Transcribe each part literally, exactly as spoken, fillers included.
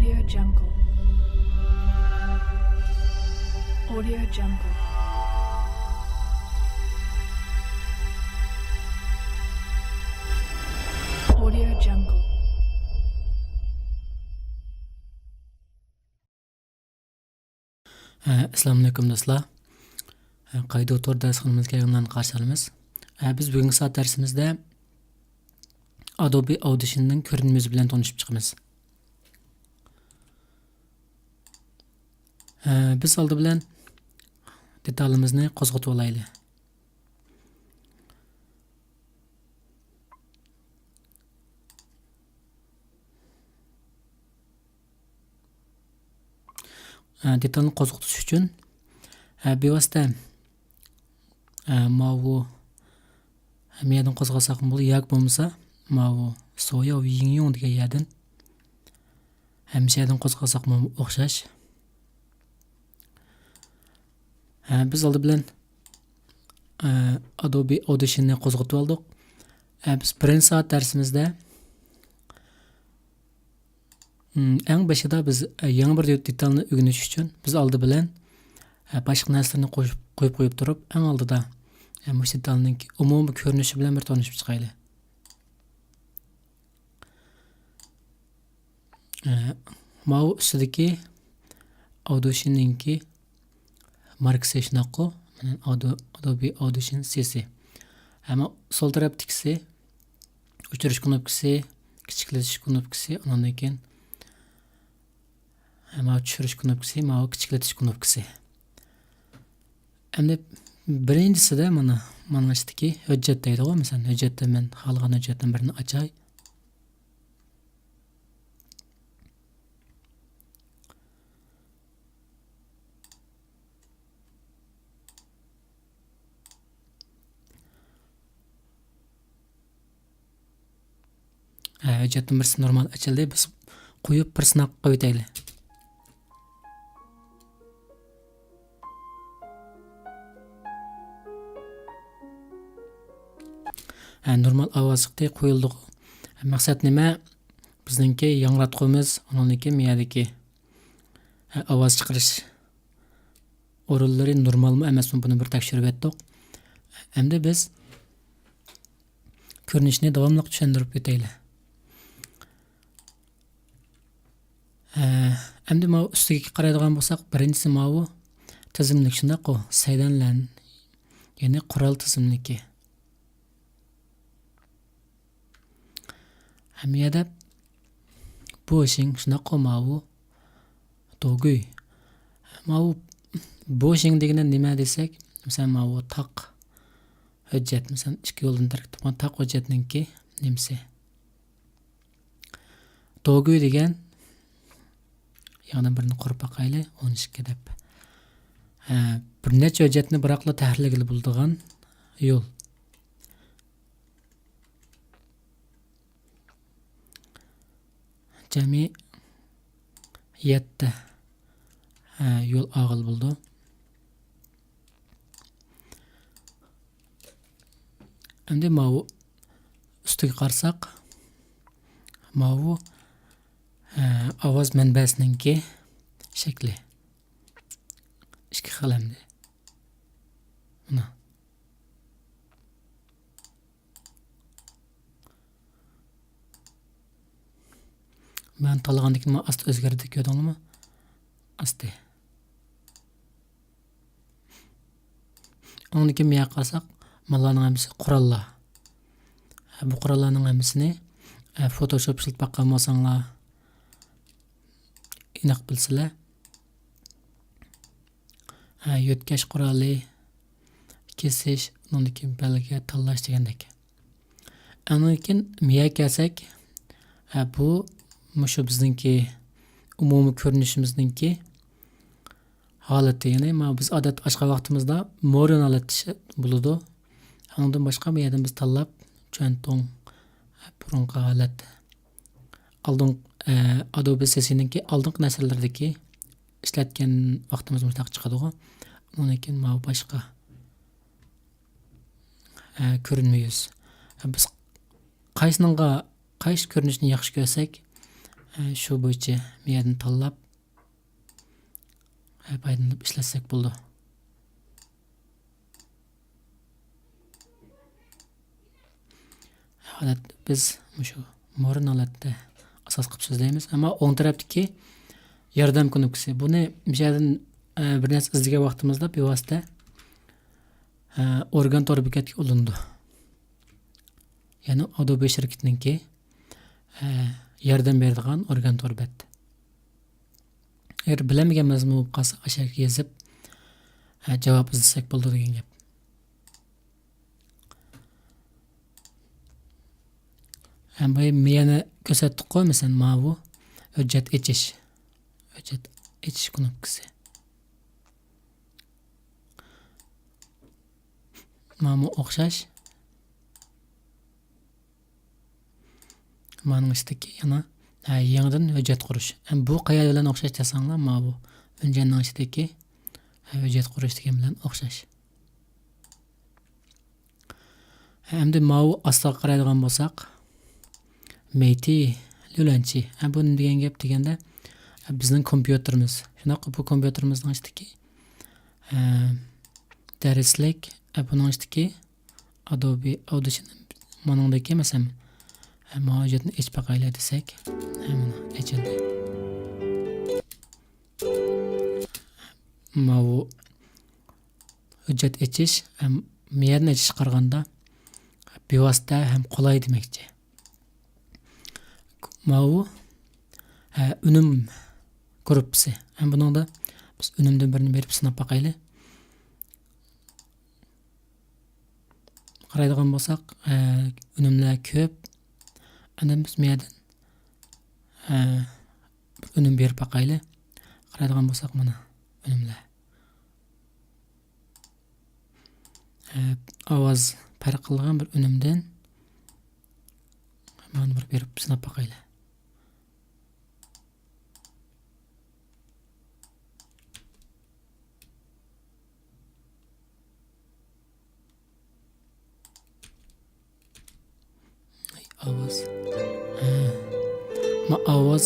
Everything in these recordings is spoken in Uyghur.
Audio Jungle. Audio Jungle. Audio Jungle. ئەسسالامۇئەلەيكۇم دوستلار. قايدۇ تور دەرسخانىمىزغا كەلگەنلەرنى قارشى ئالىمىز. بىز بۈگۈنكى سائەت دەرسىمىزدە Adobe Audition نىڭ كۆرۈنمە يۈزى بىلەن تونۇشۇپ چىقىمىز. بىز ئالدى بىلەن دېتالىمىزنى قوزغىتىۋالايلى. دېتالنى قوزغىتىش ئۈچۈن بىۋاسىتە ماۋۇ ھەممە يەردىن قوزغىساقمۇ بولىدۇ، ياكى بولمىسا ماۋۇ سوياۋ يىڭيۇڭ دېگەن يەردىن ھەممە يەردىن قوزغىساقمۇ ئوخشاش. بىز ئالدى بىلەن Adobe Audition نى قوزغىتىپ ئالدۇق. بىز بىرىنچى سائەت دەرسىمىزدە، ئەڭ بېشىدا بىز يېڭى بىر دېتالنى ئۆگىنىش ئۈچۈن بىز ئالدى بىلەن باشقا نەرسىلەرنى قوشۇپ، قويۇپ، قويۇپ تۇرۇپ، ئەڭ ئالدىدا مۇشۇ دېتالنىڭ ئومۇمىي كۆرۈنۈشى بىلەن بىر تونۇشۇپ چىقايلى. ماۋۇ ئۈستىدىكى Audition نىڭكى ماركىسى شۇنداققۇ؟ مانا Adobe Audition سى سى. ئەمما سول تەرەپتىكىسى ئۆچۈرۈش كۇنۇپكىسى، كىچىكلىتىش كۇنۇپكىسى، ئۇنىڭدىن كېيىن ماۋۇ چۈشۈرۈش كۇنۇپكىسى، ماۋۇ كىچىكلىتىش كۇنۇپكىسى. ئەمدى بىرىنچىسىدە مانا، مانا ئىشتىكى ھۆججەت دەيدىغۇ، مەسىلەن، ھۆججەتتە مەن خالىغان ھۆججەتتىن بىرنى ئاچاي. ھە، ھۆججەتنىڭ بىرسى نورمال ئېچىلدى. بىز قويۇپ بىر سىناق قىلىۋېتەيلى. ھە، نورمال ئاۋاز چىقتى، قويۇلدى. مەقسەت نېمە؟ بىزنىڭكى ياڭراتقۇمىز، ئۇنىڭدىن كېيىن مەيەردىكى، ھە، ئاۋاز چىقىرىش ئورۇنلىرى نورمالمۇ ئەمەسمۇ، بۇنى بىر تەكشۈرۈۋەتتۇق. ئەمدى بىز كۆرۈنۈشنى داۋاملىق چۈشەندۈرۈپ ئۆتەيلى. ھە، ئەمدى ماۋۇ ئۈستىگە قارايدىغان بولساق، بىرىنچىسى ماۋۇ تىزىملىك، شۇنداققۇ؟ سەيدەنلەن، يەنى قورال تىزىملىكى. ھەممە يەردە بوشىڭ، شۇنداققۇ؟ ماۋۇ دوگۈي. ماۋۇ بوشىڭ دېگىنى نېمە دېسەك، مەسىلەن، ماۋۇ تاق ھۆججەت، مەسىلەن، ئىككى يولدىن تەركىب تاپقان تاق ھۆججەتنىڭكى نېمىسى؟ دوگۈي دېگەن، يېڭىدىن بىرنى قۇرۇپ باقايلى، ئون ئىككى دەپ. ھە، بىر نەچچە ھۆججەتنى بىراقلا تەھرىرلىگىلى بولىدىغان يول. جەمئىي يەتتە، ھە، يول ئالغىلى بولىدۇ. ئەمدى ماۋۇ ئۈستىگە قارىساق، ماۋۇ، ھە، ئاۋاز مەنبەسىنىڭكى شەكلى. ئىككى خىل ئەمدى. مانا. مەن تاللىغاندىن كېيىن ئاستا ئۆزگەردى، كۆردۈڭلارمۇ؟ ئاستا. ئۇنىڭدىن كېيىن بۇ يەرگە قارىساق، مانىلارنىڭ ھەممىسى قوراللار. بۇ قوراللارنىڭ ھەممىسىنى، ئە، فوتوشوپ ئىشلىتىپ باققان بولساڭلار، ئېنىق بىلىسىلەر. ھە، يۆتكەش قورالى، كېسىش، ئۇنىڭدىن كېيىن بەلگە تاللاش دېگەندەك. ئاندىن كېيىن مىيە كەلسەك، ھە، بۇ مۇشۇ بىزنىڭكى ئومۇمىي كۆرۈنۈشىمىزنىڭكى ھالىتى، يەنى مانا بىز ئادەتتە ئاچقان ۋاقتىمىزدا مورىن ھالەتتە بولىدۇ. ئۇنىڭدىن باشقا بۇ يەردىن بىز تاللاپ، چۈەنتۇڭ، بۇرۇنقى ھالەت، ئالدىن، ئە، ئادوبى سېسىنىڭكى ئالدىنقى نەسىللىرىدىكى ئىشلەتكەن ۋاقتىمىز مۇشۇنداق چىقىدىغۇ. ئۇنىڭدىن كېيىن ماۋۇ باشقا، ئە، كۆرۈنمە يۈز. بىز قايسىنىڭغا، قايسى كۆرۈنۈشنى ياخشى كۆرسەك، ئە، شۇ بويىچە مۇ يەردىن تاللاپ، ئە، پايدىلىنىپ ئىشلەتسەك بولىدۇ. ھالەت بىز مۇشۇ مورىن ھالەتتە ئاساس قىلىپ سۆزلەيمىز. ئەمما ئوڭ تەرەپتىكى ياردەم كۇنۇپكىسى. بۇنى مۇشۇ يەردىن، ئە، بىر نەرسە ئىزدىگەن ۋاقتىمىزدا بىۋاسىتە، ئە، ئورگان تور بېكەتكە ئۇلىنىدۇ. يەنى ئادوبى شىركىتىنىڭكى، ئە، ياردەم بېرىدىغان ئورگان تور بەت. ئەگەر بىلەلمىگەن مەزمۇن بولۇپ قالسا، ئاشۇ يەرگە يېزىپ، ئە، جاۋاب ئىزدىسەك بولىدۇ دېگەن گەپ. ھەم بۇ يەنە كۆرسەتتۇققۇ، مەسىلەن، ماۋۇ ھۆججەت ئېچىش. ھۆججەت ئېچىش كۇنۇپكىسى. ماۋۇمۇ ئوخشاش. مانىڭ ئىچىدىكى يەنە، ھە، يېڭىدىن ھۆججەت قۇرۇش. ھەم بۇ قەيەر بىلەن ئوخشاش دېسەڭلار، ماۋۇ ئۈنجەننىڭ ئىچىدىكى، ھە، ھۆججەت قۇرۇش دېگەن بىلەن ئوخشاش. ھە، ئەمدى ماۋۇ ئاستىغا قارايدىغان بولساق، مېيتى ليۇلەنچى. ھە، بۇ نېمە دېگەن گەپ دېگەندە، ھە، بىزنىڭ كومپيۇتېرىمىز. شۇنداق، بۇ كومپيۇتېرىمىزنىڭ ئىچىدىكى، ھە، دەرسلىك، ھە، بۇنىڭ ئىچىدىكى ئادوبى ئاودىشن مانىڭدىكى مەسىلەن، ھە، ماۋۇ ھۆججەتنى ئېچىپ باقايلى دېسەك، ھە، مانا ئېچىلدى. ماۋۇ ھۆججەت ئېچىش ھەم مۇ يەرنى ئېچىشقا قارىغاندا بىۋاسىتە ھەم قولاي دېمەكچى. ماۋۇ، ھە، ئۈنۈم گۇرۇپپىسى. ھەم بۇنىڭدا بىز ئۈنۈمدىن بىرنى بېرىپ سىناپ باقايلى. قارايدىغان بولساق، ئە، ئۈنۈملەر كۆپ. ئاندىن بىز مۇ يەردىن، ئە، بىر ئۈنۈم بېرىپ باقايلى. قارايدىغان بولساق، مانا ئۈنۈملەر. ئە، ئاۋاز پەرق قىلىدىغان بىر ئۈنۈمدىن مانا بىر بېرىپ سىناپ باقايلى. ئاۋاز. ھە. ما ئاۋاز.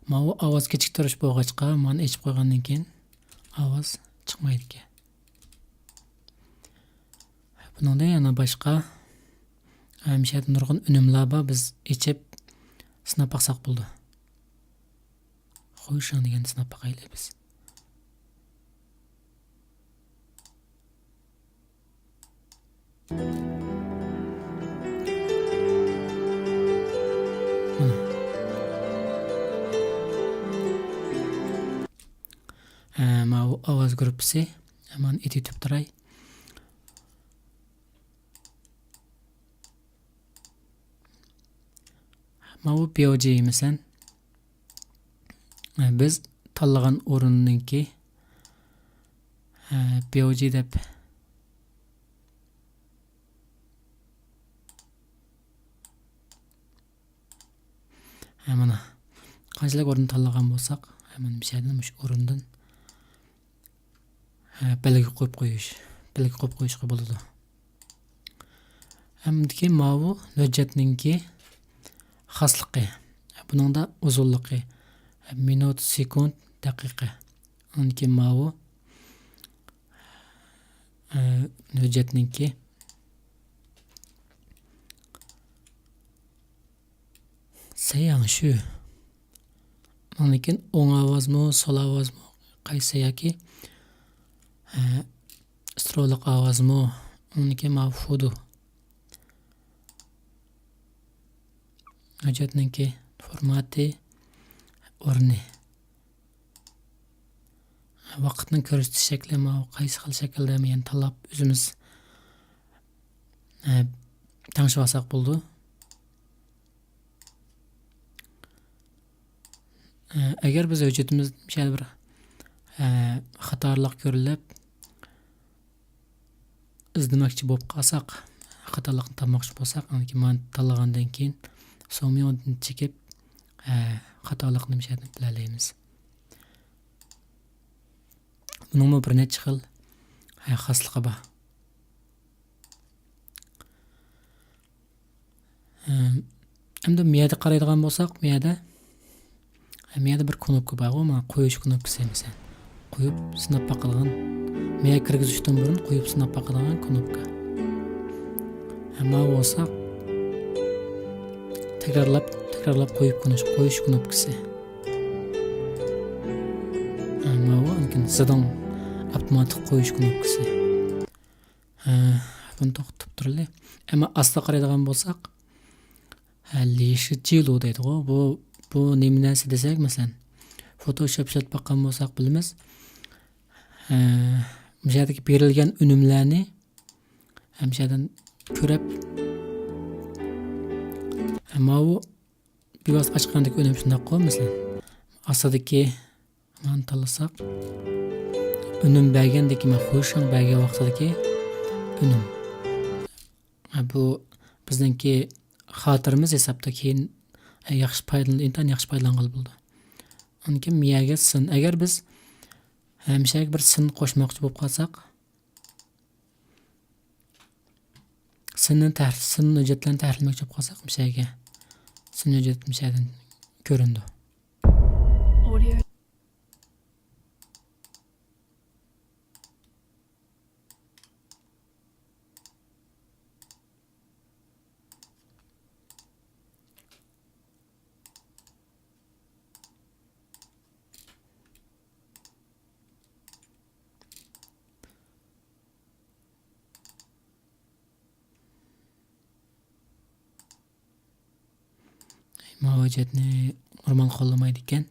ماۋۇ ئاۋاز كېچىكتۈرۈش بولغاچقا، مانى ئېچىپ قويغاندىن كېيىن ئاۋاز چىقمايدىكەن. بۇنىڭدا يەنە باشقا، ھەمىشە نۇرغۇن ئۈنۈملەر بار، بىز ئېچىپ سىناپ باقساق بولىدۇ. خوشاڭ دېگەننى سىناپ باقايلى بىز. مانا. ھە، ماۋۇ ئاۋاز گۇرۇپپىسى. مانا ئېتىۋېتىپ تۇراي. ماۋۇ پي ئو جى مەسىلەن، بىز تاللىغان ئورۇننىڭكى، پي ئو جى دەپ، مانا قانچىلىك ئورۇن تاللىغان بولساق، مانا مۇشۇ يەردىن، مۇشۇ ئورۇندىن ھە، بەلگە قويۇپ قويۇش. بەلگە قويۇپ قويۇشقا بولىدۇ. ھەمدىكى ماۋۇ ھۆججەتنىڭكى خاسلىقى. بۇنىڭدا ئۇزۇنلۇقى، مىنۇت، سېكۇنت، دەقىقە. ئۇنىڭدىكى ماۋۇ، ئە، ھۆججەتنىڭكى سەيياڭشۈ. ئۇنىڭدىن كېيىن ئوڭ ئاۋازمۇ، سول ئاۋازمۇ، قايسى ياكى، ئە، ئىسترولۇق ئاۋازمۇ، ئۇنىڭدىن كېيىن ماۋۇ فۇدۇ. ھۆججەتنىڭكى فورماتى، ئورنى. ۋاقىتنىڭ كۆرسىتىش شەكلى ماۋۇ قايسى خىل شەكىلدە يەنە تاللاپ ئۆزىمىز، ئە، تەڭشىۋالساق بولىدۇ. ئە، ئەگەر بىز ھۆججىتىمىز مىسال بىر، ئە، خاتالىق كۆرۈلۈپ، ئىزدىمەكچى بولۇپ قالساق، خاتالىقنى تاپماقچى بولساق، ئاندىن كېيىن مانا تاللىغاندىن كېيىن سوميوندىن چېكىپ، ئە، خاتالىقنى مۇشۇ يەردىن بىلەلەيمىز. بۇنىڭمۇ بىر نەچچە خىل، ئە، خاسلىقى بار. ئە، ئەمدى مۇ يەردە قارايدىغان بولساق، مۇ يەردە، مۇ يەردە بىر كنوپكا بارغۇ، مانا قويۇش كنوپكىسى مەسىلەن. قويۇپ سىناپ باقىدىغان، مۇ يەرگە كىرگۈزۈشتىن بۇرۇن قويۇپ سىناپ باقىدىغان كنوپكا. ھە، ماۋۇ بولسا تەكرارلاپ، تەكرارلاپ قويۇپ كنوپكىسى. ھە، ماۋۇ ئاندىن كېيىن زىدىڭ ئاپتوماتىك قويۇش كنوپكىسى. ھە، بۇنى توختىتىپ تۇرىلى. ئەمما ئاستا قارايدىغان بولساق، ھە، لىشىجىلۇ دەيدىغۇ. بۇ، بۇ نېمە نەرسە دېسەك، مەسىلەن، فوتوشوپ ئىشلەتمەي باققان بولساق بىلىمىز. ھە، مۇشۇ يەردىكى بېرىلگەن ئۈنۈملەرنى، ھە، مۇشۇ يەردىن كۆرۈپ، ھە، ماۋۇ بىۋاسىتە ئاچقاندىكى ئۈنۈم شۇنداققۇ، مەسىلەن، ئاستىدىكى مانى تاللىساق، ئۈنۈم بەرگەندىكى، مانا، خۇيشاڭ بەرگەن ۋاقتىدىكى ئۈنۈم. ھە، بۇ بىزنىڭكى خاتىرىمىز ھېسابتا كېيىن، ھە، ياخشى پايدىلىنىپ، ئىنتايىن ياخشى پايدىلانغىلى بولىدۇ. ئاندىن كېيىن مۇ يەرگە سىن. ئەگەر بىز، ھە، مۇشۇ يەرگە بىر سىن قوشماقچى بولۇپ قالساق، سىننى تەھرىر، سىن ھۆججەتلەرنى تەھرىرلىمەكچى بولۇپ قالساق، مۇشۇ يەرگە سىن ھۆججەت مۇشۇ يەردىن كۆرۈنىدۇ. ماۋۇ ھۆججەتنى نورمال قوللىمايدىكەن.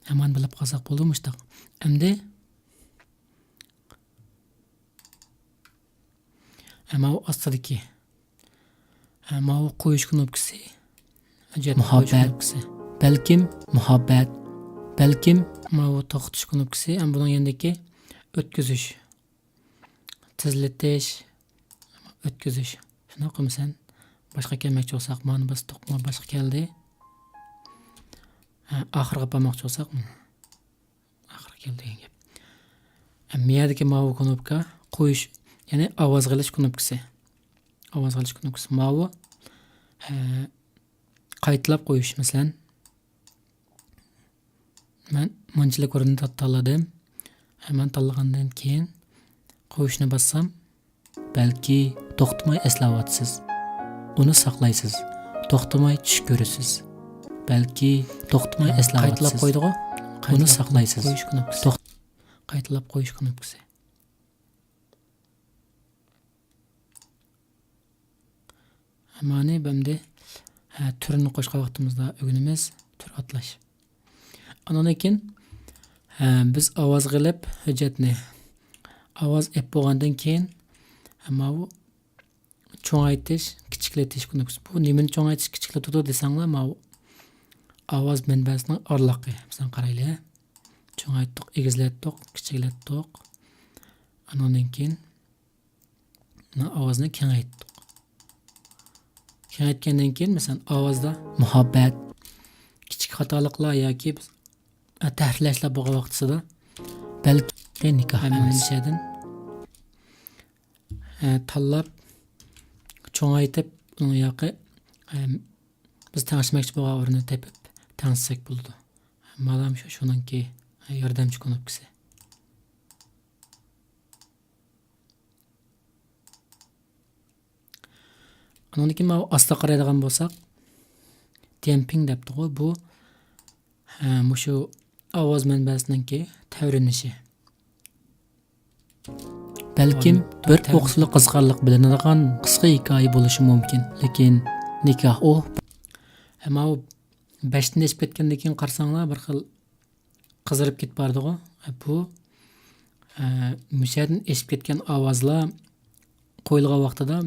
ھامان بىلىپ قالساق بولدى مۇشتاق. ئەمدى ھە، ماۋۇ ئاستىدىكى، ھە، ماۋۇ قويۇش كنوپكىسى. ھۆججەتنى قويۇش مۇھەببەت. كنوپكىسى. بەلكىم مۇھەببەت. بەلكىم. ماۋۇ توختىتىش كنوپكىسى. ھەم بۇنىڭ يېنىدىكى ئۆتكۈزۈش. تېزلىتىش. ئۆتكۈزۈش. شۇنداق قىلمىسەن. باشقا كەلمەكچى بولساق، مانا بىز توقۇما باشقا كەلدى. ھە، ئاخىرغا بارماقچى بولساق، مانا. ئاخىرى كەلدى دېگەن گەپ. ئە، مۇ يەردىكى ماۋۇ كنوپكا قويۇش، يەنى ئاۋازغا ئېلىش كنوپكىسى. ئاۋازغا ئېلىش كنوپكىسى ماۋۇ. ئە، قايتىلاپ قويۇش، مەسىلەن، مەن مۇنچىلىك ئورۇننى تا-، تاللىدىم. ئە، مەن تاللىغاندىن كېيىن قويۇشنى باسسام، بەلكى توختىماي ئەسلەۋاتىسىز. ئۇنى ساقلايسىز. توختىماي چۈش كۆرىسىز. بەلكى توختىماي ھە، ئەسلەۋاتىسىز. قايتىلاپ قويدىغۇ. ئۇنى قايتىلاپ ساقلايسىز. قويۇش كنوپكىسى. توخ-، قايتىلاپ قويۇش كنوپكىسى. مانى بەمدى، ھە، تۈرىنى قوشقان ۋاقتىمىزدا ئۆگىنىمىز. تۈر ئاتلاش. ئاندىن كېيىن، ھە، بىز ئاۋازغا ئېلىپ ھۆججەتنى. ئاۋاز ئېپ بولغاندىن كېيىن، ھە، ماۋۇ چوڭايتىش، كىچىكلىتىش كنوپكىسى. بۇ نېمىنى چوڭايتىش، كىچىكلىتىدۇ دېسەڭلار، ماۋۇ ئاۋاز مەنبەسىنىڭ ئارىلىقى. مىسال قارايلى. چوڭايتتۇق، ئېگىزلەتتۇق، كىچىكلەتتۇق. ئاندىن كېيىن مانا ئاۋازنى كېڭەيتتۇق. كېڭەيتكەندىن كېيىن، مەسىلەن، ئاۋازدا مۇھەببەت، كىچىك خاتالىقلار ياكى بىز، ئە، تەھرىرلەشلەر بولغان ۋاقتىسىدا بەلكى نىكاھ ئەمەس. ئە، تاللاپ، چوڭايتىپ، ئۇنىڭ ياقى، ئە، بىز تەڭشىمەكچى بولغان ئورۇننى تېپىپ تەڭشىسەك بولىدۇ. مانا شۇ، شۇنىڭكى ياردەمچى كۇنۇپكىسى. ئۇنىڭدىن كېيىن ماۋۇ ئاستا قارايدىغان بولساق، دېمپىڭ دەپتىغۇ، بۇ، ھە، مۇشۇ ئاۋاز مەنبەسىنىڭكى تەۋرىنىشى. بەلكىم بىر ئوقۇسىلا قىزىقارلىق بىلىنىدىغان قىسقا ھېكايە بولۇشى مۇمكىن، لېكىن نىكاھ ئۇ. ھە، ماۋۇ بەشتىن ئېشىپ كەتكەندىن كېيىن قارىساڭلار، بىر خىل قىزىرىپ كېتىپ بارىدىغۇ. بۇ، ئە، مۇشۇ يەردىن ئېشىپ كەتكەن ئاۋازلار قويۇلغان ۋاقتىدا،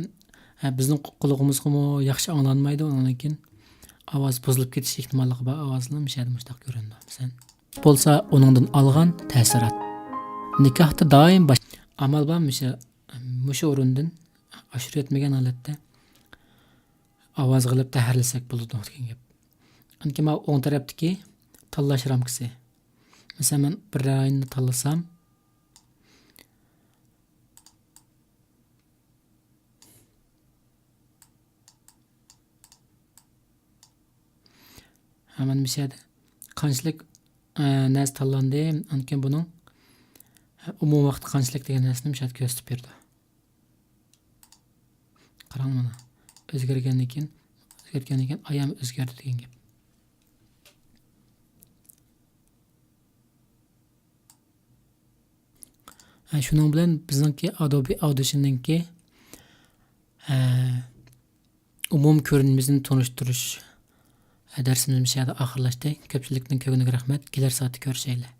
ئە، بىزنىڭ قۇ-، قۇلىقىمىزغىمۇ ياخشى ئاڭلانمايدۇ. ئۇنىڭدىن كېيىن ئاۋاز بۇزۇلۇپ كېتىش ئېھتىماللىقى بار. ئاۋازلار مۇشۇ يەردە مۇشۇنداق كۆرۈنىدۇ. مىسال. بولسا ئۇنىڭدىن ئالغان تەسىرات. نىكاھتا دائىم باش-، ئامال بار مۇشۇ، مۇشۇ ئورۇندىن ئاشۇرۇۋەتمىگەن ھالەتتە ئاۋازغا ئېلىپ تەھەرلىسەك بولىدۇ دېگەن گەپ. ئاندىن كېيىن ماۋۇ ئوڭ تەرەپتىكى تاللاش رامكىسى. مەسىلەن، مەن بىر رايوننى تاللىسام، مانا مۇشۇ يەردە قانچىلىك، ئە، نەرسە تاللاندى. ئاندىن كېيىن بۇنىڭ، ئە، ئومۇمىي ۋاقتى قانچىلىك دېگەن نەرسىنى مۇشۇ يەردە كۆرسىتىپ بېرىدۇ. قاراڭ مانا. ئۆزگەرگەندىن كېيىن، ئۆزگەرتكەندىن كېيىن ئايام ئۆزگەردى دېگەن گەپ. ھە، شۇنىڭ بىلەن بىزنىڭكى Adobe Audition نىڭكى، ھە، ئومۇمىي كۆرۈنمىسىنى تونۇشتۇرۇش، ھە، دەرسىمىز مۇشۇ يەردە ئاخىرلاشتى. كۆپچىلىكنىڭ كۆڭلىگە رەھمەت. كېلەر سائەتتە كۆرۈشەيلى.